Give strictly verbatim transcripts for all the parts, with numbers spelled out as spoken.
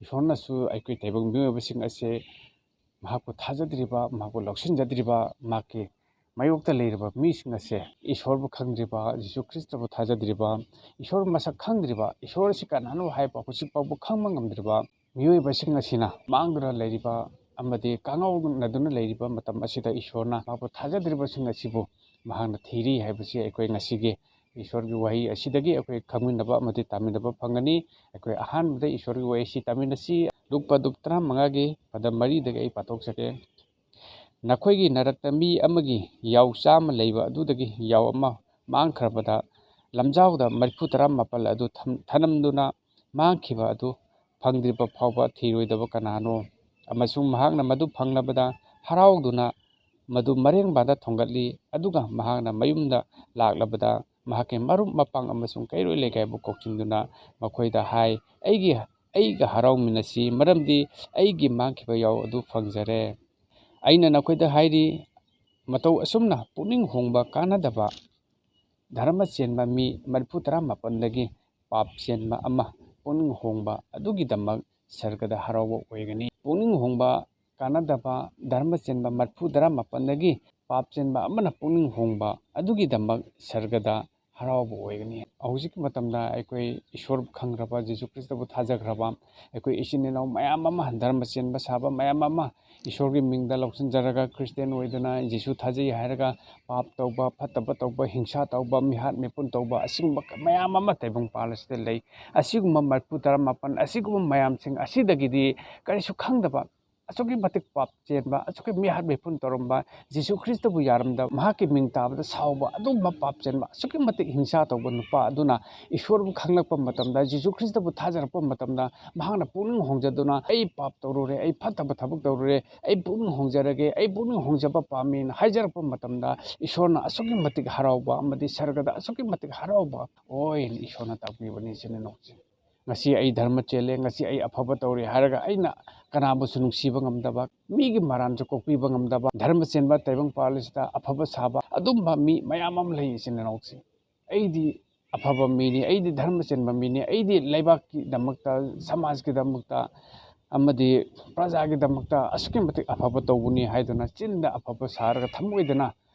ꯏꯁꯣꯔꯅꯁꯨ ꯑꯩꯈꯣꯏ ꯇꯥꯏꯕꯪ ꯃꯤꯑꯣꯏꯕꯁꯤꯡ ꯑꯁꯦ ꯃꯍꯥꯛꯄꯨ ꯊꯥꯖꯗ꯭ꯔꯤꯕ, ꯃꯍꯥꯛꯄꯨ ꯂꯧꯁꯤꯟꯖꯗ꯭ꯔꯤꯕ, ꯃꯍꯥꯛꯀꯤ ꯃꯥꯌꯣꯛꯇ ꯂꯩꯔꯤꯕ ꯃꯤꯁꯤꯡ ꯑꯁꯦ, ꯏꯁꯣꯔꯕꯨ ꯈꯪꯗ꯭ꯔꯤꯕ, ꯖꯤꯁꯨ ꯈ꯭ꯔꯤꯁꯇꯕꯨ ꯊꯥꯖꯗ꯭ꯔꯤꯕ, ꯏꯁꯣꯔ ꯃꯁꯛ ꯈꯪꯗ꯭ꯔꯤꯕ, ꯏꯁꯣꯔ ꯑꯁꯤ ꯀꯅꯥꯅꯣ ꯍꯥꯏꯕ ꯍꯧꯖꯤꯛ ꯐꯥꯎꯕ ꯈꯪꯕ ꯉꯝꯗ꯭ꯔꯤꯕ ꯃꯤꯑꯣꯏꯕꯁꯤꯡ ꯑꯁꯤꯅ ꯃꯥꯡꯗꯨꯅ ꯂꯩꯔꯤꯕ ꯑꯃꯗꯤ ꯀꯥꯡꯉꯧꯅꯗꯨꯅ ꯂꯩꯔꯤꯕ ꯃꯇꯝ ꯑꯁꯤꯗ ꯏꯁꯣꯔꯅ ꯃꯍꯥꯛꯄꯨ ꯊꯥꯖꯗ꯭ꯔꯤꯕꯁꯤꯡ ꯑꯁꯤꯕꯨ ꯃꯍꯥꯛꯅ ꯊꯤꯔꯤ ꯍꯥꯏꯕꯁꯤ ꯑꯩꯈꯣꯏ ꯉꯁꯤꯒꯤ ꯏꯁꯣꯔꯒꯤ ꯋꯥꯍꯩ ꯑꯁꯤꯗꯒꯤ ꯑꯩꯈꯣꯏ ꯈꯪꯃꯤꯟꯅꯕ ꯑꯃꯗꯤ ꯇꯥꯃꯤꯟꯅꯕ ꯐꯪꯒꯅꯤ꯫ ꯑꯩꯈꯣꯏ ꯑꯍꯥꯟꯕꯗ ꯏꯁꯣꯔꯒꯤ ꯋꯥꯍꯩ ꯑꯁꯤ ꯇꯥꯃꯤꯟꯅꯁꯤ꯫ ꯂꯨꯛ ꯄꯗꯨꯞ ꯇꯔꯥꯃꯉꯥꯒꯤ ꯄꯗ ꯃꯔꯤꯗꯒꯤ ꯑꯩ ꯄꯥꯊꯣꯛꯆꯒꯦ꯫ "ꯅꯈꯣꯏꯒꯤ ꯅꯔꯛꯇ ꯃꯤ ꯑꯃꯒꯤ ꯌꯥꯎ ꯆꯥꯝꯃ ꯂꯩꯕ ꯑꯗꯨꯗꯒꯤ ꯌꯥꯎ ꯑꯃ ꯃꯥꯡꯈ꯭ꯔꯕꯗ, ꯂꯝꯖꯥꯎꯗ ꯃꯔꯤꯐꯨ ꯇꯔꯥ ꯃꯥꯄꯜ ꯑꯗꯨ ꯊꯝ-, ꯊꯅꯝꯗꯨꯅ ꯃꯥꯡꯈꯤꯕ ꯑꯗꯨ ꯐꯪꯗ꯭ꯔꯤꯕ ꯐꯥꯎꯕ ꯊꯤꯔꯣꯏꯗꯕ ꯀꯅꯥꯅꯣ? ꯑꯃꯁꯨꯡ ꯃꯍꯥꯛꯅ ꯃꯗꯨ ꯐꯪꯂꯕꯗ ꯍꯔꯥꯎꯗꯨꯅ ꯃꯗꯨ ꯃꯔꯦꯡꯕꯥꯟꯗ ꯊꯣꯡꯒꯠꯂꯤ꯫ ꯑꯗꯨꯒ ꯃꯍꯥꯛꯅ ꯃꯌꯨꯝꯗ ꯂꯥꯛꯂꯕꯗ ꯃꯍꯥꯛꯀꯤ ꯃꯔꯨꯞ ꯃꯄꯥꯡ ꯑꯃꯁꯨꯡ ꯀꯩꯔꯣꯏ ꯂꯩꯀꯥꯏꯕꯨ ꯀꯧꯁꯤꯟꯗꯨꯅ ꯃꯈꯣꯏꯗ ꯍꯥꯏ, 'ꯑꯩꯒꯤ, ꯑꯩꯒ ꯍꯔꯥꯎꯃꯤꯟꯅꯁꯤ, ꯃꯔꯝꯗꯤ ꯑꯩꯒꯤ ꯃꯥꯡꯈꯤꯕ ꯌꯥꯎ ꯑꯗꯨ ꯐꯪꯖꯔꯦ.' ꯑꯩꯅ ꯅꯈꯣꯏꯗ ꯍꯥꯏꯔꯤ, ꯃꯇꯧ ꯑꯁꯨꯝꯅ ꯄꯨꯛꯅꯤꯡ ꯍꯣꯡꯕ ꯀꯥꯟꯅꯗꯕ ꯙꯔꯃ ꯆꯦꯟꯕ ꯃꯤ ꯃꯔꯤꯐꯨ ꯇꯔꯥ ꯃꯥꯄꯜꯗꯒꯤ ꯄꯥꯞ ꯆꯦꯟꯕ ꯑꯃ ꯄꯨꯛꯅꯤꯡ ꯍꯣꯡꯕ ꯑꯗꯨꯒꯤꯗꯃꯛ ꯁꯔꯒꯗ ꯍꯔꯥꯎꯕ ꯑꯣꯏꯒꯅꯤ꯫ ꯄꯨꯛꯅꯤꯡ ꯍꯣꯡꯕ ꯀꯥꯟꯅꯗꯕ ꯙꯔꯃ ꯆꯦꯟꯕ ꯃꯔꯤꯐꯨ ꯇꯔꯥ ꯃꯥꯄꯜꯗꯒꯤ ꯄꯥꯞ ꯆꯦꯟꯕ ꯑꯃꯅ ꯄꯨꯛꯅꯤꯡ ꯍꯣꯡꯕ ꯑꯗꯨꯒꯤꯗꯃꯛ ꯁꯔꯒꯗ ꯍꯔꯥꯎꯕ ꯑꯣꯏꯒꯅꯤ꯫ ꯍꯧꯖꯤꯛꯀꯤ ꯃꯇꯝꯗ ꯑꯩꯈꯣꯏ ꯏꯁꯣꯔ ꯈꯪꯈ꯭ꯔꯕ, ꯖꯤꯁꯨ ꯈ꯭ꯔꯤꯁꯇꯕꯨ ꯊꯥꯖꯈ꯭ꯔꯕ ꯑꯩꯈꯣꯏ ꯏꯆꯤꯟ ꯏꯅꯥꯎ ꯃꯌꯥꯝ ꯑꯃ, ꯙꯔꯃ ꯆꯦꯟꯕ ꯁꯥꯕ ꯃꯌꯥꯝ ꯑꯃ ꯏꯁꯣꯔꯒꯤ ꯃꯤꯡꯗ ꯂꯧꯁꯤꯟꯖꯔꯒ, ꯈ꯭ꯔꯤꯁꯇꯦꯟ ꯑꯣꯏꯗꯨꯅ, ꯖꯤꯁꯨ ꯊꯥꯖꯩ ꯍꯥꯏꯔꯒ ꯄꯥꯞ ꯇꯧꯕ, ꯐꯠꯇꯕ ꯇꯧꯕ, ꯍꯤꯡꯁꯥ ꯇꯧꯕ, ꯃꯤꯍꯥꯠ ꯃꯤꯄꯨꯟ ꯇꯧꯕ, ꯑꯁꯤꯒꯨꯝꯕ ꯃꯌꯥꯝ ꯑꯃ ꯇꯥꯏꯕꯪ ꯄꯥꯜ ꯑꯁꯤꯗ ꯂꯩ꯫ ꯑꯁꯤꯒꯨꯝꯕ ꯃꯔꯤꯐꯨ ꯇꯔꯥ ꯃꯥꯄꯜ, ꯑꯁꯤꯒꯨꯝꯕ ꯃꯌꯥꯝꯁꯤꯡ ꯑꯁꯤꯗꯒꯤꯗꯤ ꯀꯔꯤꯁꯨ ꯈꯪꯗꯕ, ꯑꯁꯨꯛꯀꯤ ꯃꯇꯤꯛ ꯄꯥꯞ ꯆꯦꯟꯕ, ꯑꯁꯨꯛꯀꯤ ꯃꯤꯍꯥꯠ ꯃꯤꯄꯨꯟ ꯇꯧꯔꯝꯕ, ꯖꯤꯁꯨ ꯈ꯭ꯔꯤꯁꯇꯕꯨ ꯌꯥꯔꯝꯗꯕ, ꯃꯍꯥꯛꯀꯤ ꯃꯤꯡ ꯇꯥꯕꯗ ꯁꯥꯎꯕ, ꯑꯗꯨꯒꯨꯝꯕ ꯄꯥꯞ ꯆꯦꯟꯕ, ꯑꯁꯨꯛꯀꯤ ꯃꯇꯤꯛ ꯍꯤꯡꯁꯥ ꯇꯧꯕ ꯅꯨꯄꯥ ꯑꯗꯨꯅ ꯏꯁꯣꯔꯕꯨ ꯈꯪꯂꯛꯄ ꯃꯇꯝꯗ, ꯖꯤꯁꯨ ꯈ꯭ꯔꯤꯁꯇꯕꯨ ꯊꯥꯖꯔꯛꯄ ꯃꯇꯝꯗ, ꯃꯍꯥꯛꯅ ꯄꯨꯛꯅꯤꯡ ꯍꯣꯡꯖꯗꯨꯅ, "ꯑꯩ ꯄꯥꯞ ꯇꯧꯔꯨꯔꯦ, ꯑꯩ ꯐꯠꯇꯕ ꯊꯕꯛ ꯇꯧꯔꯨꯔꯦ, ꯑꯩ ꯄꯨꯛꯅꯤꯡ ꯍꯣꯡꯖꯔꯒꯦ, ꯑꯩ ꯄꯨꯛꯅꯤꯡ ꯍꯣꯡꯖꯕ ꯄꯥꯝꯃꯤꯅ" ꯍꯥꯏꯖꯔꯛꯄ ꯃꯇꯝꯗ, ꯏꯁꯣꯔꯅ ꯑꯁꯨꯛꯀꯤ ꯃꯇꯤꯛ ꯍꯔꯥꯎꯕ ꯑꯃꯗꯤ ꯁꯔꯒꯗ ꯑꯁꯨꯛꯀꯤ ꯃꯇꯤꯛ ꯍꯔꯥꯎꯕ ꯑꯣꯏꯅ ꯏꯁꯣꯔꯅ ꯇꯥꯛꯄꯤꯕꯅꯤ, ꯏꯆꯤꯟ ꯏꯅꯥꯎꯁꯤꯡ꯫ ꯉꯁꯤ ꯑꯩ ꯙꯔꯃ ꯆꯦꯜꯂꯦ, ꯉꯁꯤ ꯑꯩ ꯑꯐꯕ ꯇꯧꯔꯦ ꯍꯥꯏꯔꯒ ꯑꯩꯅ ꯀꯅꯥꯕꯨꯁꯨ ꯅꯨꯡꯁꯤꯕ ꯉꯝꯗꯕ, ꯃꯤꯒꯤ ꯃꯔꯥꯟꯁꯨ ꯀꯣꯛꯄꯤꯕ ꯉꯝꯗꯕ, ꯙꯔꯃ ꯆꯦꯟꯕ ꯇꯥꯏꯕꯪ ꯄꯥꯜ ꯑꯁꯤꯗ ꯑꯐꯕ ꯁꯥꯕ ꯑꯗꯨꯝꯕ ꯃꯤ ꯃꯌꯥꯝ ꯑꯃ ꯂꯩ, ꯏꯆꯤꯟ ꯏꯅꯥꯎꯁꯤꯡ꯫ ꯑꯩꯗꯤ ꯑꯐꯕ ꯃꯤꯅꯤ, ꯑꯩꯗꯤ ꯙꯔꯃ ꯆꯦꯟꯕ ꯃꯤꯅꯤ, ꯑꯩꯗꯤ ꯂꯩꯕꯥꯛꯀꯤꯗꯃꯛꯇ, ꯁꯃꯥꯖꯀꯤꯗꯃꯛꯇ ꯑꯃꯗꯤ ꯄ꯭ꯔꯖꯥꯒꯤꯗꯃꯛꯇ ꯑꯁꯨꯛꯀꯤ ꯃꯇꯤꯛ ꯑꯐꯕ ꯇꯧꯕꯅꯤ ꯍꯥꯏꯗꯨꯅ ꯆꯤꯟꯗ ꯑꯐꯕ ꯁꯥꯔꯒ ꯊꯃꯣꯏꯗꯅ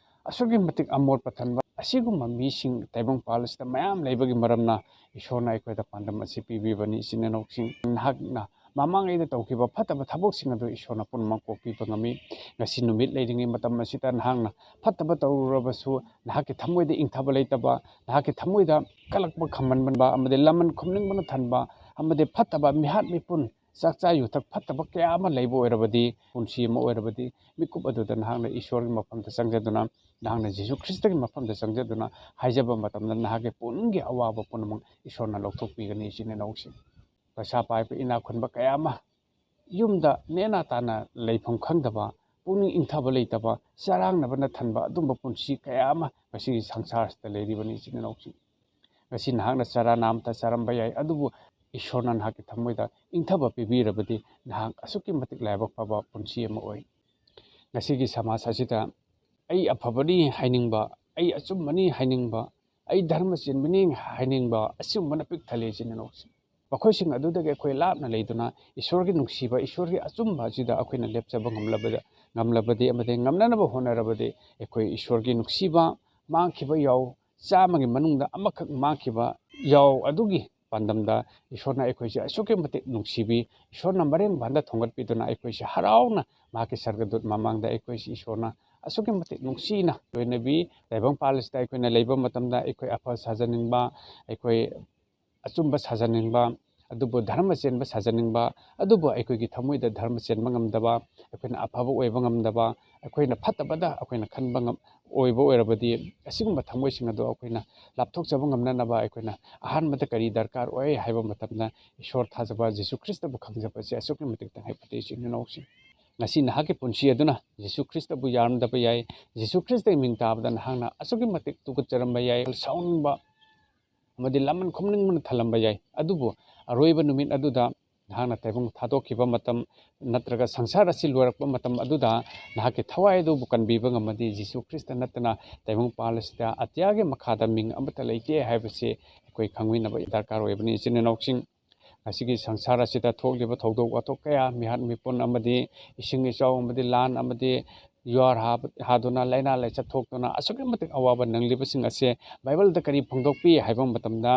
ꯑꯁꯨꯛꯀꯤ ꯃꯇꯤꯛ ꯑꯃꯣꯠꯄ ꯊꯟꯕ ꯑꯁꯤꯒꯨꯝꯕ ꯃꯤꯁꯤꯡ ꯇꯥꯏꯕꯪꯄꯥꯜ ꯑꯁꯤꯗ ꯃꯌꯥꯝ ꯂꯩꯕꯒꯤ ꯃꯔꯝꯅ ꯏꯁꯣꯔꯅ ꯑꯩꯈꯣꯏꯗ ꯄꯥꯟꯗꯝ ꯑꯁꯤ ꯄꯤꯕꯤꯕꯅꯤ꯫ ꯏꯆꯤꯟ ꯏꯅꯥꯎꯁꯤꯡ, ꯅꯍꯥꯛꯅ ꯃꯃꯥꯡꯉꯩꯗ ꯇꯧꯈꯤꯕ ꯐꯠꯇꯕ ꯊꯕꯛꯁꯤꯡ ꯑꯗꯨ ꯏꯁꯣꯔꯅ ꯄꯨꯝꯅꯃꯛ ꯀꯣꯛꯄꯤꯕ ꯉꯝꯃꯤ꯫ ꯉꯁꯤ ꯅꯨꯃꯤꯠ ꯂꯩꯔꯤꯉꯩ ꯃꯇꯝ ꯑꯁꯤꯗ ꯅꯍꯥꯛꯅ ꯐꯠꯇꯕ ꯇꯧꯔꯨꯔꯕꯁꯨ, ꯅꯍꯥꯛꯀꯤ ꯊꯃꯣꯏꯗ ꯏꯪꯊꯕ ꯂꯩꯇꯕ, ꯅꯍꯥꯛꯀꯤ ꯊꯃꯣꯏꯗ ꯀꯜꯂꯛꯄ ꯈꯝꯃꯟꯕ ꯑꯃꯗꯤ ꯂꯃꯟ ꯈꯨꯝꯅꯤꯡꯕꯅ ꯊꯟꯕ ꯑꯃꯗꯤ ꯐꯠꯇꯕ ꯃꯤꯍꯥꯠ ꯃꯤꯄꯨꯟ, ꯆꯥꯛꯆꯥ ꯌꯨꯊꯛ ꯐꯠꯇꯕ ꯀꯌꯥ ꯑꯃ ꯂꯩꯕ ꯑꯣꯏꯔꯕꯗꯤ, ꯄꯨꯟꯁꯤ ꯑꯃ ꯑꯣꯏꯔꯕꯗꯤ, ꯃꯤꯀꯨꯞ ꯑꯗꯨꯗ ꯅꯍꯥꯛꯅ ꯏꯁꯣꯔꯒꯤ ꯃꯐꯝꯗ ꯆꯪꯖꯗꯨꯅ, ꯅꯍꯥꯛꯅ ꯖꯤꯁꯨ ꯈ꯭ꯔꯤꯁꯇꯒꯤ ꯃꯐꯝꯗ ꯆꯪꯖꯗꯨꯅ ꯍꯥꯏꯖꯕ ꯃꯇꯝꯗ ꯅꯍꯥꯛꯀꯤ ꯄꯨꯛꯅꯤꯡꯒꯤ ꯑꯋꯥꯕ ꯄꯨꯝꯅꯃꯛ ꯏꯁꯣꯔꯅ ꯂꯧꯊꯣꯛꯄꯤꯒꯅꯤ꯫ ꯏꯆꯤꯟ ꯏꯅꯥꯎꯁꯤꯡ, ꯄꯩꯁꯥ ꯄꯥꯏꯕ ꯏꯅꯥꯛ ꯈꯨꯟꯕ ꯀꯌꯥ ꯑꯃ ꯌꯨꯝꯗ ꯅꯦꯅꯥ ꯇꯥꯅ ꯂꯩꯐꯝ ꯈꯪꯗꯕ, ꯄꯨꯛꯅꯤꯡ ꯏꯪꯊꯕ ꯂꯩꯇꯕ, ꯆꯔꯥꯡꯅꯕꯅ ꯊꯟꯕ ꯑꯗꯨꯝꯕ ꯄꯨꯟꯁꯤ ꯀꯌꯥ ꯑꯃ ꯉꯁꯤꯒꯤ ꯁꯪꯁꯥꯔꯁꯤꯗ ꯂꯩꯔꯤꯕꯅꯤ꯫ ꯏꯆꯤꯟ ꯏꯅꯥꯎꯁꯤꯡ, ꯉꯁꯤ ꯅꯍꯥꯛꯅ ꯆꯔꯥ ꯅꯥꯝꯇ ꯆꯥꯔꯝꯕ ꯌꯥꯏ, ꯑꯗꯨꯕꯨ ꯏꯁꯣꯔꯅ ꯅꯍꯥꯛꯀꯤ ꯊꯃꯣꯏꯗ ꯏꯪꯊꯕ ꯄꯤꯕꯤꯔꯕꯗꯤ ꯅꯍꯥꯛ ꯑꯁꯨꯛꯀꯤ ꯃꯇꯤꯛ ꯂꯥꯏꯕꯛ ꯐꯕ ꯄꯨꯟꯁꯤ ꯑꯃ ꯑꯣꯏ꯫ ꯉꯁꯤꯒꯤ ꯁꯃꯥꯖ ꯑꯁꯤꯗ ꯑꯩ ꯑꯐꯕꯅꯤ ꯍꯥꯏꯅꯤꯡꯕ, ꯑꯩ ꯑꯆꯨꯝꯕꯅꯤ ꯍꯥꯏꯅꯤꯡꯕ, ꯑꯩ ꯙꯔꯃ ꯆꯦꯟꯕꯅꯤ ꯍꯥꯏꯅꯤꯡꯕ ꯑꯁꯤꯒꯨꯝꯕꯅ ꯄꯤꯛ ꯊꯜꯂꯤ꯫ ꯏꯆꯤꯟ ꯏꯅꯥꯎꯁꯤꯡ, ꯃꯈꯣꯏꯁꯤꯡ ꯑꯗꯨꯗꯒꯤ ꯑꯩꯈꯣꯏ ꯂꯥꯞꯅ ꯂꯩꯗꯨꯅ ꯏꯁꯣꯔꯒꯤ ꯅꯨꯡꯁꯤꯕ, ꯏꯁꯣꯔꯒꯤ ꯑꯆꯨꯝꯕ ꯑꯁꯤꯗ ꯑꯩꯈꯣꯏꯅ ꯂꯦꯞꯆꯕ ꯉꯝꯂꯕꯗ, ꯉꯝꯂꯕꯗꯤ ꯑꯃꯗꯤ ꯉꯝꯅꯅꯕ ꯍꯣꯠꯅꯔꯕꯗꯤ ꯑꯩꯈꯣꯏ ꯏꯁꯣꯔꯒꯤ ꯅꯨꯡꯁꯤꯕ ꯃꯥꯡꯈꯤꯕ ꯌꯥꯎ, ꯆꯥꯝꯃꯒꯤ ꯃꯅꯨꯡꯗ ꯑꯃꯈꯛ ꯃꯥꯡꯈꯤꯕ ꯌꯥꯎ ꯑꯗꯨꯒꯤ ꯄꯥꯟꯗꯝꯗ ꯏꯁꯣꯔꯅ ꯑꯩꯈꯣꯏꯁꯦ ꯑꯁꯨꯛꯀꯤ ꯃꯇꯤꯛ ꯅꯨꯡꯁꯤꯕꯤ, ꯏꯁꯣꯔꯅ ꯃꯔꯦꯡ ꯃꯄꯥꯟꯗ ꯊꯣꯡꯒꯠꯄꯤꯗꯨꯅ ꯑꯩꯈꯣꯏꯁꯦ ꯍꯔꯥꯎꯅ ꯃꯍꯥꯛꯀꯤ ꯁꯔꯒꯗꯨꯠ ꯃꯃꯥꯡꯗ ꯑꯩꯈꯣꯏꯁꯦ ꯏꯁꯣꯔꯅ ꯑꯁꯨꯛꯀꯤ ꯃꯇꯤꯛ ꯅꯨꯡꯁꯤꯅ ꯂꯣꯏꯅꯕꯤ꯫ ꯇꯥꯏꯕꯪ ꯄꯥꯜ ꯑꯁꯤꯗ ꯑꯩꯈꯣꯏꯅ ꯂꯩꯕ ꯃꯇꯝꯗ ꯑꯩꯈꯣꯏ ꯑꯐ ꯁꯥꯖꯅꯤꯡꯕ, ꯑꯩꯈꯣꯏ ꯑꯆꯨꯝꯕ ꯁꯥꯖꯅꯤꯡꯕ, ꯑꯗꯨꯕꯨ ꯙꯔꯃ ꯆꯦꯟꯕ ꯁꯥꯖꯅꯤꯡꯕ, ꯑꯗꯨꯕꯨ ꯑꯩꯈꯣꯏꯒꯤ ꯊꯃꯣꯏꯗ ꯙꯔꯃ ꯆꯦꯟꯕ ꯉꯝꯗꯕ, ꯑꯩꯈꯣꯏꯅ ꯑꯐꯕ ꯑꯣꯏꯕ ꯉꯝꯗꯕ, ꯑꯩꯈꯣꯏꯅ ꯐꯠꯇꯕꯗ ꯑꯩꯈꯣꯏꯅ ꯈꯟꯕ ꯉꯝ-, ꯑꯣꯏꯕ ꯑꯣꯏꯔꯕꯗꯤ, ꯑꯁꯤꯒꯨꯝꯕ ꯊꯃꯣꯏꯁꯤꯡ ꯑꯗꯨ ꯑꯩꯈꯣꯏꯅ ꯂꯥꯞꯊꯣꯛꯆꯕ ꯉꯝꯅꯅꯕ ꯑꯩꯈꯣꯏꯅ ꯑꯍꯥꯟꯕꯗ ꯀꯔꯤ ꯗꯔꯀꯥꯔ ꯑꯣꯏ ꯍꯥꯏꯕ ꯃꯇꯝꯗ, ꯏꯁꯣꯔ ꯊꯥꯖꯕ, ꯖꯤꯁꯨ ꯈ꯭ꯔꯤꯁꯇꯕꯨ ꯈꯪꯖꯕ ꯑꯁꯤ ꯑꯁꯨꯛꯀꯤ ꯃꯇꯤꯛ ꯇꯉꯥꯏ ꯐꯗꯦ꯫ ꯏꯆꯤꯟ ꯏꯅꯥꯎꯁꯤꯡ, ꯉꯁꯤ ꯅꯍꯥꯛꯀꯤ ꯄꯨꯟꯁꯤ ꯑꯗꯨꯅ ꯖꯤꯁꯨ ꯈ꯭ꯔꯤꯁꯇꯕꯨ ꯌꯥꯔꯝꯗꯕ ꯌꯥꯏ, ꯖꯤꯁꯨ ꯈ꯭ꯔꯤꯁꯇꯒꯤ ꯃꯤꯡ ꯇꯥꯕꯗ ꯅꯍꯥꯛꯅ ꯑꯁꯨꯛꯀꯤ ꯃꯇꯤꯛ ꯇꯨꯀꯠꯆꯔꯝꯕ ꯌꯥꯏ, ꯁꯥꯎꯅꯤꯡꯕ ꯑꯃꯗꯤ ꯂꯃꯟ ꯈꯨꯝꯅꯤꯡꯕꯅ ꯊꯜꯂꯝꯕ ꯌꯥꯏ, ꯑꯗꯨꯕꯨ ꯑꯔꯣꯏꯕ ꯅꯨꯃꯤꯠ ꯑꯗꯨꯗ ꯅꯍꯥꯛꯅ ꯇꯥꯏꯕꯪ ꯊꯥꯗꯣꯛꯈꯤꯕ ꯃꯇꯝ ꯅꯠꯇ꯭ꯔꯒ ꯁꯪꯁꯥꯔ ꯑꯁꯤ ꯂꯣꯏꯔꯛꯄ ꯃꯇꯝ ꯑꯗꯨꯗ ꯅꯍꯥꯛꯀꯤ ꯊꯋꯥꯏ ꯑꯗꯨꯕꯨ ꯀꯟꯕꯤꯕ ꯉꯝꯃꯗꯤ, ꯖꯤꯁꯨ ꯈ꯭ꯔꯤꯁꯇ ꯅꯠꯇꯅ ꯇꯥꯏꯕꯪ ꯄꯥꯜ ꯑꯁꯤꯗ ꯑꯇꯤꯌꯥꯒꯤ ꯃꯈꯥꯗ ꯃꯤꯡ ꯑꯃꯠꯇ ꯂꯩꯇꯦ ꯍꯥꯏꯕꯁꯤ ꯑꯩꯈꯣꯏ ꯈꯪꯃꯤꯟꯅꯕ ꯗꯔꯀꯥꯔ ꯑꯣꯏꯕꯅꯤ꯫ ꯏꯆꯤꯟ ꯏꯅꯥꯎꯁꯤꯡ, ꯉꯁꯤꯒꯤ ꯁꯪꯁꯥꯔ ꯑꯁꯤꯗ ꯊꯣꯛꯂꯤꯕ ꯊꯧꯗꯣꯛ ꯋꯥꯊꯣꯛ ꯀꯌꯥ, ꯃꯤꯍꯥꯠ ꯃꯤꯄꯨꯟ ꯑꯃꯗꯤ ꯏꯁꯤꯡ ꯏꯆꯥꯎ ꯑꯃꯗꯤ ꯂꯥꯟ ꯑꯃꯗꯤ ꯌꯨꯍꯥꯔ ꯍꯥ-, ꯍꯥꯗꯨꯅ, ꯂꯥꯏꯅꯥ ꯂꯥꯏꯆꯠ ꯊꯣꯛꯇꯨꯅ ꯑꯁꯨꯛꯀꯤ ꯃꯇꯤꯛ ꯑꯋꯥꯕ ꯅꯪꯂꯤꯕꯁꯤꯡ ꯑꯁꯦ ꯕꯥꯏꯕꯜꯗ ꯀꯔꯤ ꯐꯣꯡꯗꯣꯛꯄꯤ ꯍꯥꯏꯕ ꯃꯇꯝꯗ,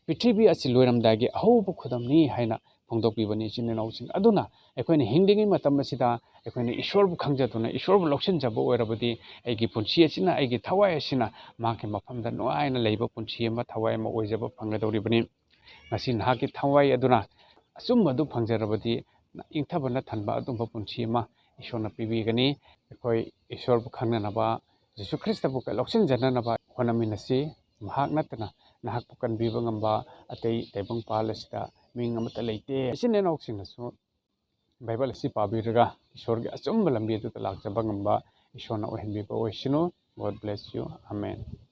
ꯄ꯭ꯔꯤꯊꯤꯕꯤ ꯑꯁꯤ ꯂꯣꯏꯔꯝꯗꯥꯏꯒꯤ ꯑꯍꯧꯕ ꯈꯨꯗꯝꯅꯤ ꯍꯥꯏꯅ ꯐꯣꯡꯗꯣꯛꯄꯤꯕꯅꯤ꯫ ꯏꯆꯤꯟ ꯏꯅꯥꯎꯁꯤꯡ, ꯑꯗꯨꯅ ꯑꯩꯈꯣꯏꯅ ꯍꯤꯡꯂꯤꯉꯩ ꯃꯇꯝ ꯑꯁꯤꯗ ꯑꯩꯈꯣꯏꯅ ꯏꯁꯣꯔꯕꯨ ꯈꯪꯖꯗꯨꯅ ꯏꯁꯣꯔꯕꯨ ꯂꯧꯁꯤꯟꯖꯕ ꯑꯣꯏꯔꯕꯗꯤ, ꯑꯩꯒꯤ ꯄꯨꯟꯁꯤ ꯑꯁꯤꯅ, ꯑꯩꯒꯤ ꯊꯋꯥꯏ ꯑꯁꯤꯅ ꯃꯍꯥꯛꯀꯤ ꯃꯐꯝꯗ ꯅꯨꯡꯉꯥꯏꯅ ꯂꯩꯕ ꯄꯨꯟꯁꯤ ꯑꯃ, ꯊꯋꯥꯏ ꯑꯃ ꯑꯣꯏꯖꯕ ꯐꯪꯒꯗꯧꯔꯤꯕꯅꯤ꯫ ꯉꯁꯤ ꯅꯍꯥꯛꯀꯤ ꯊꯋꯥꯏ ꯑꯗꯨꯅ ꯑꯆꯨꯝꯕ ꯑꯗꯨ ꯐꯪꯖꯔꯕꯗꯤ, ꯏꯪꯊꯕꯅ ꯊꯟꯕ ꯑꯗꯨꯝꯕ ꯄꯨꯟꯁꯤ ꯑꯃ ꯏꯁꯣꯔꯅ ꯄꯤꯕꯤꯒꯅꯤ꯫ ꯑꯩꯈꯣꯏ ꯏꯁꯣꯔꯕꯨ ꯈꯪꯅꯅꯕ, ꯖꯤꯁꯨ ꯈ꯭ꯔꯤꯁꯇꯕꯨ ꯂꯧꯁꯤꯟꯖꯅꯅꯕ ꯍꯣꯠꯅꯃꯤꯟꯅꯁꯤ꯫ ꯃꯍꯥꯛ ꯅꯠꯇꯅ ꯅꯍꯥꯛꯄꯨ ꯀꯟꯕꯤꯕ ꯉꯝꯕ ꯑꯇꯩ ꯇꯥꯏꯕꯪ ꯄꯥꯜ ꯑꯁꯤꯗ ꯃꯤꯡ ꯑꯃꯠꯇ ꯂꯩꯇꯦ꯫ ꯏꯆꯤꯟ ꯏꯅꯥꯎꯁꯤꯡꯅꯁꯨ ꯕꯥꯏꯕꯜ ꯑꯁꯤ ꯄꯥꯕꯤꯔꯒ ꯏꯁꯣꯔꯒꯤ ꯑꯆꯨꯝꯕ ꯂꯝꯕꯤ ꯑꯗꯨꯗ ꯂꯥꯛꯆꯕ ꯉꯝꯕ ꯏꯁꯣꯔꯅ ꯑꯣꯏꯍꯟꯕꯤꯕ ꯑꯣꯏꯁꯅꯨ꯫ God bless you. Amen.